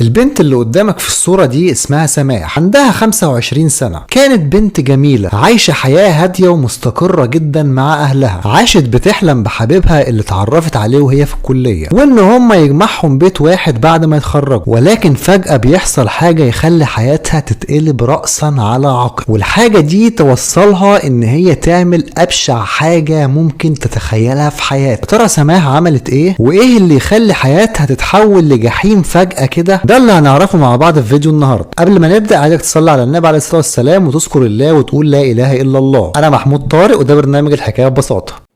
البنت اللي قدامك في الصورة دي اسمها سماح، عندها 25 سنة. كانت بنت جميلة عايشة حياة هادية ومستقرة جدا مع أهلها. عاشت بتحلم بحبيبها اللي اتعرفت عليه وهي في الكلية، وإن هما يجمعهم بيت واحد بعد ما يتخرجوا. ولكن فجأة بيحصل حاجة يخلي حياتها تتقلب رأسا على عقب، والحاجة دي توصلها إن هي تعمل أبشع حاجة ممكن تتخيلها في حياتها. ترى سماح عملت إيه؟ وإيه اللي يخلي حياتها تتحول لجحيم فجأة كده؟ ده اللي هنعرفه مع بعض في فيديو النهارده. قبل ما نبدأ عايزك تصلي على النبي عليه الصلاة والسلام وتذكر الله وتقول لا إله إلا الله. أنا محمود طارق وده برنامج الحكاية ببساطة.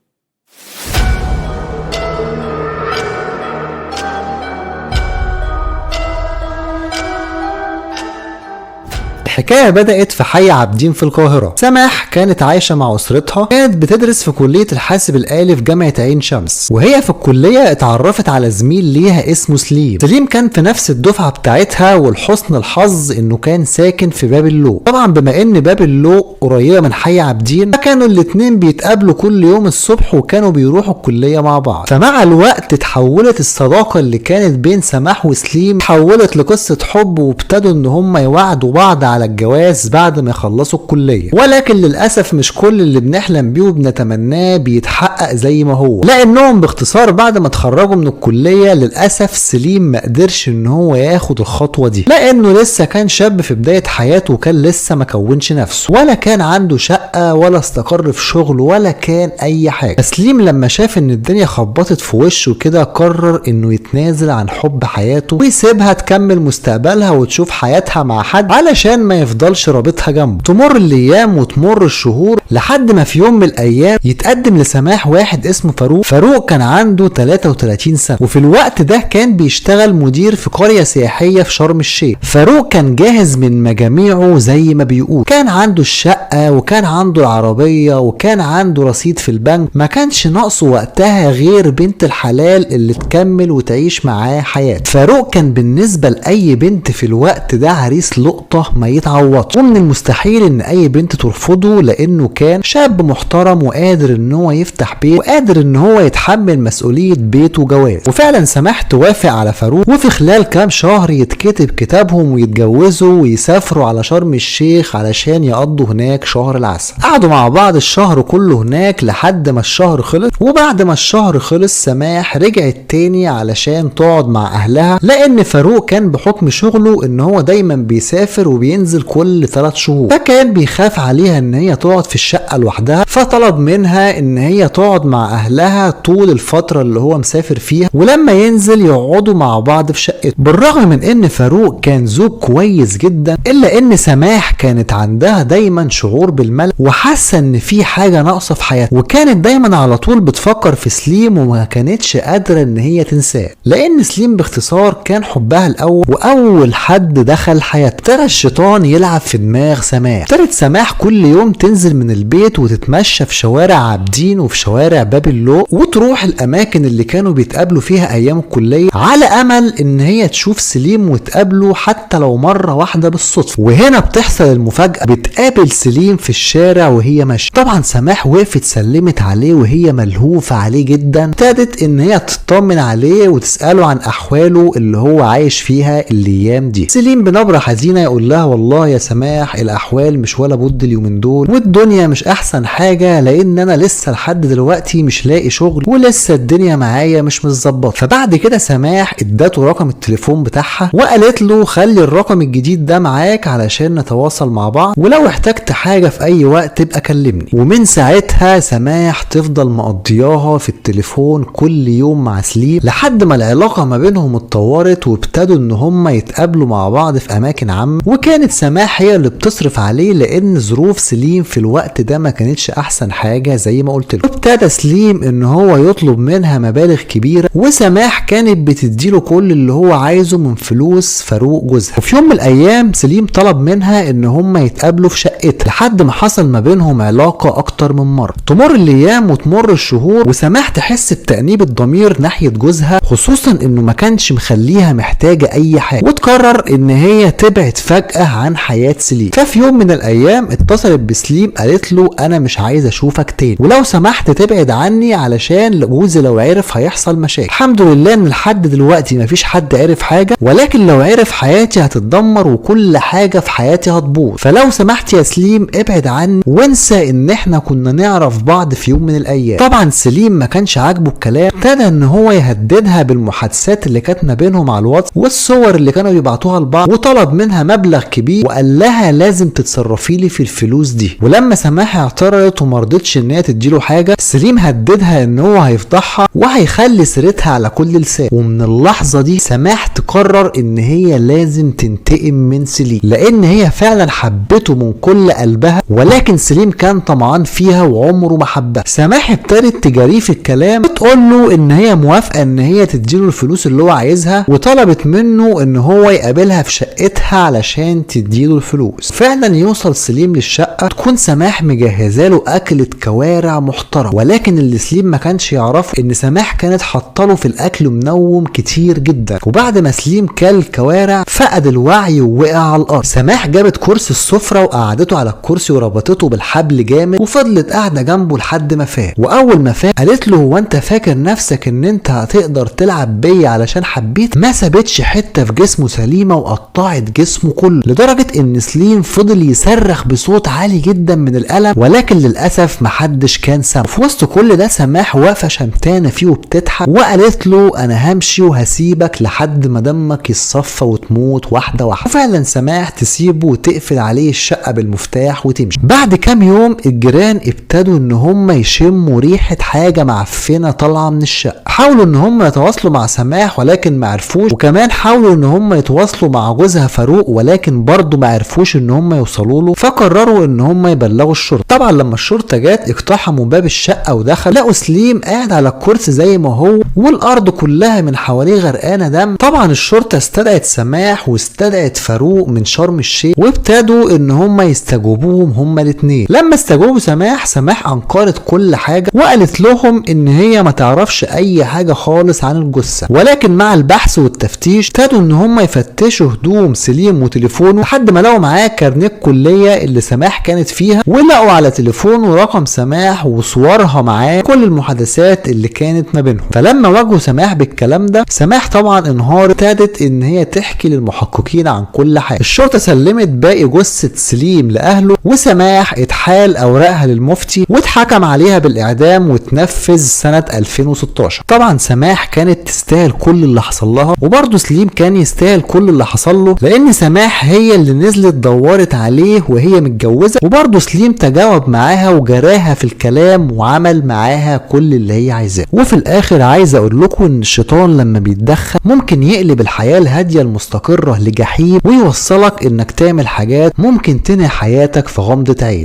الحكاية بدأت في حي عابدين في القاهرة. سماح كانت عايشة مع أسرتها، كانت بتدرس في كلية الحاسب الآلي في جامعة عين شمس. وهي في الكلية اتعرفت على زميل ليها اسمه سليم. سليم كان في نفس الدفعة بتاعتها، ولحسن الحظ انه كان ساكن في باب اللوق. طبعا بما ان باب اللوق قريبة من حي عابدين، فكانوا الاتنين بيتقابلوا كل يوم الصبح وكانوا بيروحوا الكلية مع بعض. فمع الوقت اتحولت الصداقة اللي كانت بين سماح وسليم اتحولت لقصة حب، وابتدوا ان هم يوعدوا بعض على الجواز بعد ما يخلصوا الكلية. ولكن للأسف مش كل اللي بنحلم بيه وبنتمناه بيتحقق زي ما هو، لأنهم باختصار بعد ما اتخرجوا من الكلية للأسف سليم ما قدرش ان هو ياخد الخطوة دي، لأنه لسه كان شاب في بداية حياته وكان لسه ما كونش نفسه، ولا كان عنده شقة ولا استقر في شغل ولا كان أي حاجة. سليم لما شاف ان الدنيا خبطت في وشه كده قرر انه يتنازل عن حب حياته ويسيبها تكمل مستقبلها وتشوف حياتها مع حد علشان ما يفضلش رابطها جنبه. تمر الايام وتمر الشهور لحد ما في يوم من الايام يتقدم لسماح واحد اسمه فاروق. فاروق كان عنده 33 سنة، وفي الوقت ده كان بيشتغل مدير في قرية سياحية في شرم الشيخ. فاروق كان جاهز من مجاميعه زي ما بيقول، كان عنده الشقة وكان عنده العربية وكان عنده رصيد في البنك، ما كانش ناقصه وقتها غير بنت الحلال اللي تكمل وتعيش معاه حياته. فاروق كان بالنسبة لأي بنت في الوقت ده عريس لقطة ما يتعوضش، ومن المستحيل ان اي بنت ترفضه، لانه كان شاب محترم وقادر ان هو يفتح بيت وقادر ان هو يتحمل مسؤولية بيت وجواز. وفعلا سماح توافق على فاروق، وفي خلال كام شهر يتكتب كتابهم ويتجوزوا ويسافروا على شرم الشيخ علشان يقضوا هناك شهر العسل. قعدوا مع بعض الشهر كله هناك لحد ما الشهر خلص، وبعد ما الشهر خلص سماح رجعت تاني علشان تقعد مع اهلها، لان فاروق كان بحكم شغله ان هو دايما بيسافر وبينزل كل 3 شهور، فكان بيخاف عليها ان هي تقعد في الشقة لوحدها، فطلب منها ان هي تقعد مع اهلها طول الفترة اللي هو مسافر فيها، ولما ينزل يقعدوا مع بعض في شقته. بالرغم من ان فاروق كان زوج كويس جدا، الا ان سماح كانت عندها دايما شعور بالملل وحاسة ان في حاجة ناقصة في حياتها، وكانت دايما على طول بتفكر في سليم وما كانتش قادرة ان هي تنساه، لان سليم باختصار كان حبها الاول واول حد دخل حياتها. ترى الشيطان يلعب في دماغ سماح. ابتدت سماح كل يوم تنزل من البيت وتتمشى في شوارع عابدين وفي شوارع باب اللوق، وتروح الاماكن اللي كانوا بيتقابلوا فيها ايام الكلية، على امل ان هي تشوف سليم وتقابله حتى لو مرة واحدة بالصدفة. وهنا بتحصل المفاجاة، بتقابل سليم في الشارع وهي ماشية. طبعا سماح وقفت سلمت عليه وهي ملهوفه عليه جدا، ابتدت ان هي تطمن عليه وتساله عن احواله اللي هو عايش فيها الايام دي. سليم بنبره حزينة يقول لها والله يا سماح الاحوال مش ولا بد اليومين دول، والدنيا مش احسن حاجة، لان انا لسه لحد دلوقتي مش لاقي شغل ولسه الدنيا معايا مش متظبطه. فبعد كده سماح ادته رقم التليفون بتاعها وقالت له خلي الرقم الجديد ده معاك علشان نتواصل مع بعض، ولو احتجت حاجة في اي وقت تبقى كلمني. ومن ساعتها سماح تفضل مقضياها في التليفون كل يوم مع سليم، لحد ما العلاقة ما بينهم اتطورت وابتدوا ان هم يتقابلوا مع بعض في اماكن عامة. وكانت سماح هي اللي بتصرف عليه، لان ظروف سليم في الوقت ده ما كانتش احسن حاجة زي ما قلت له. ابتدى سليم ان هو يطلب منها مبالغ كبيرة، وسماح كانت بتديله كل اللي هو عايزه من فلوس فاروق جوزها. وفي يوم من الايام سليم طلب منها ان هم يتقابلوا في شقتها، لحد ما حصل ما بينهم علاقة اكتر من مرة. تمر الايام وتمر الشهور، وسماح تحس بتأنيب الضمير ناحية جوزها، خصوصا انه ما كانش مخليها محتاجه اي حاجة، وتقرر ان هي تبعد فجأة عن حياة سليم. ففي يوم من الايام اتصلت بسليم قالت وقالت له انا مش عايزه اشوفك تاني، ولو سمحت تبعد عني علشان جوزي لو عرف هيحصل مشاكل. الحمد لله ان لحد دلوقتي مفيش حد عرف حاجة، ولكن لو عرف حياتي هتتدمر وكل حاجة في حياتي هتبوظ، فلو سمحت يا سليم ابعد عني وانسى ان احنا كنا نعرف بعض في يوم من الايام. طبعا سليم ما كانش عاجبه الكلام، ابتدى ان هو يهددها بالمحادثات اللي كانت ما بينهم على الواتس والصور اللي كانوا بيبعتوها لبعض، وطلب منها مبلغ كبير وقال لها لازم تتصرفي لي في الفلوس دي. ولما سماح اعترضت وما رضتش ان هي تديله حاجة، سليم هددها ان هو هيفضحها وهيخلي سيرتها على كل لسان. ومن اللحظة دي سماح تقرر ان هي لازم تنتقم من سليم، لان هي فعلا حبته من كل قلبها، ولكن سليم كان طمعان فيها وعمره ما حبها. سماح ابتدت تجارية في الكلام وتقول له ان هي موافقة ان هي تديله الفلوس اللي هو عايزها، وطلبت منه ان هو يقابلها في شقتها علشان تديله الفلوس. فعلا يوصل سليم للشقه، تكون سماح مجهزة له اكله كوارع محترم، ولكن اللي سليم ما كانش يعرفه ان سماح كانت حاطه في الاكل منوم كتير جدا. وبعد ما سليم كل كوارع فقد الوعي ووقع على الارض. سماح جابت كرسي السفرة وقعدته على الكرسي وربطته بالحبل جامد، وفضلت قاعدة جنبه لحد ما فاق. واول ما فاق قالت له هو انت فاكر نفسك ان انت هتقدر تلعب بيا علشان حبيت؟ ما سابتش حتة في جسمه سليمة وقطعت جسمه كله، لدرجة ان سليم فضل يصرخ بصوت عالي جدا من الالم، ولكن للاسف محدش كان سامع. في وسط كل ده سماح واقفة شمتانه فيه وبتضحك وقالت له انا همشي وهسيبك لحد ما دمك يتصفى وتموت واحدة واحدة. وفعلا سماح تسيبه وتقفل عليه الشقة بالمفتاح وتمشي. بعد كام يوم الجيران ابتدوا ان هم يشموا ريحه حاجة معفنه طالعه من الشقة. حاولوا ان هم يتواصلوا مع سماح ولكن ما عرفوش، وكمان حاولوا ان هم يتواصلوا مع جوزها فاروق ولكن برضه ما عرفوش ان هم يوصلوا له، فقرروا ان هم يبلغوا الشرطة. طبعا لما الشرطة جت اقتحموا باب الشقة ودخل، لقوا سليم قاعد على الكرسي زي ما هو والارض كلها من حواليه غرقانة دم. طبعا الشرطة استدعت سماح واستدعت فاروق من شرم الشيخ، وابتدوا ان هم يستجوبوهم هما الاثنين. لما استجوبوا سماح، سماح انكرت كل حاجة وقالت لهم ان هي ما تعرفش اي حاجة خالص عن الجثة، ولكن مع البحث والتفتيش ابتدوا ان هم يفتشوا هدوم سليم وتليفونه لحد ما لقوا معاه كارنيه الكلية اللي سماح كانت فيها، ولقوا على تليفونه رقم سماح وصورها معاه كل المحادثات اللي كانت ما بينهم. فلما واجهوا سماح بالكلام ده، سماح طبعا انهارت، ابتدت ان هي تحكي للمحققين عن كل حاجة. الشرطة سلمت باقي جثة سليم لاهله، وسماح اتحال اوراقها للمفتي واتحكم عليها بالاعدام وتنفذ سنة 2016. طبعا سماح كانت تستاهل كل اللي حصل لها، وبرضه سليم كان يستاهل كل اللي حصل له، لان سماح هي اللي نزلت دورت عليه وهي متجوزة، وبرضه سليم تجاوب معاها وجراها في الكلام وعمل معاها كل اللي هي عايزاه. وفي الاخر عايز اقول لكم ان الشيطان لما بيتدخل ممكن يقلب الحياة الهادية المستقره لجحيم، ويوصلك انك تعمل حاجات ممكن تنهي حياتك في غمضه عين.